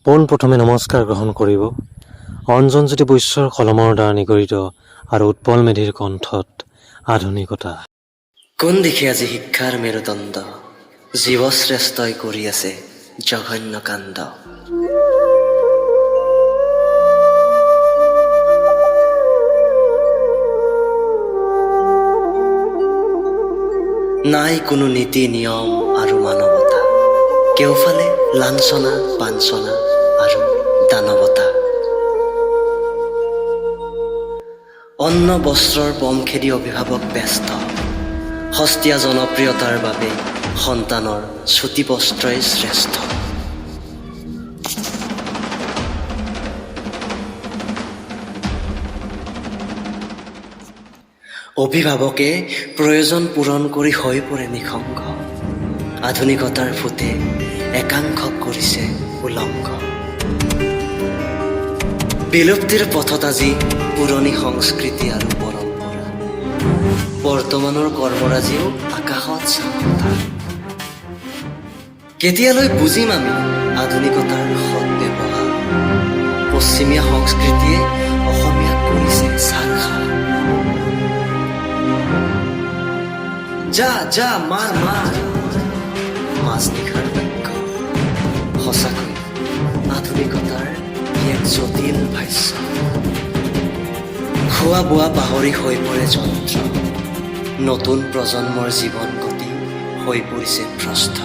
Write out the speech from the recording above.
পোনপ্ৰথমে নমস্কাৰ গ্ৰহণ কৰিব অঞ্জনজ্যোতি বৈশ্যৰ কলমৰ দ্বাৰা নিগৰিত আৰু উৎপল মেধিৰ কণ্ঠত আধুনিকতা। কোন দিশে আজি শিক্ষাৰ মেৰুদণ্ড? জীৱশ্ৰেষ্ঠই কৰি আছে জঘন্য কাণ্ড। নাই কোনো নীতি নিয়ম আৰু মানৱতা, কেউফালে লাঞ্ছনা বাঞ্ছনা আৰু দানৱতা। অন্ন বস্ত্ৰৰ পম খেদি অভিভাৱক ব্যস্ত, সস্তীয়া জনপ্ৰিয়তাৰ বাবে সন্তানৰ চুটি বস্ত্ৰই শ্ৰেষ্ঠ। অভিভাৱকে প্ৰয়োজন পূৰণ কৰি হৈ পৰে নিঃসংগ। আধুনিকতাৰ ভূতে একাংশক কৰিছে উলংগ। বিলুপ্তিৰ পথত আজি পুৰণি সংস্কৃতি আৰু পৰম্পৰা। বৰ্তমানৰ কৰ্মৰাজিও আকাশত চাকতা। কেতিয়ালৈ বুজিম আমি আধুনিকতাৰ সৎ ব্যৱহাৰ? পশ্চিমীয়া সংস্কৃতিয়ে অসমীয়াক কৰিছে ছাৰখাৰ। যা যা, মাৰ মাৰ, মাজনিশাৰ বাক্য। সঁচাকৈ আধুনিকতাৰ ই এক জটিল ভাষ্য। খোৱা বোৱা পাহৰি হৈ পৰে যন্ত্ৰ। নতুন প্ৰজন্মৰ জীৱন গতি হৈ পৰিছে ভ্ৰষ্ট।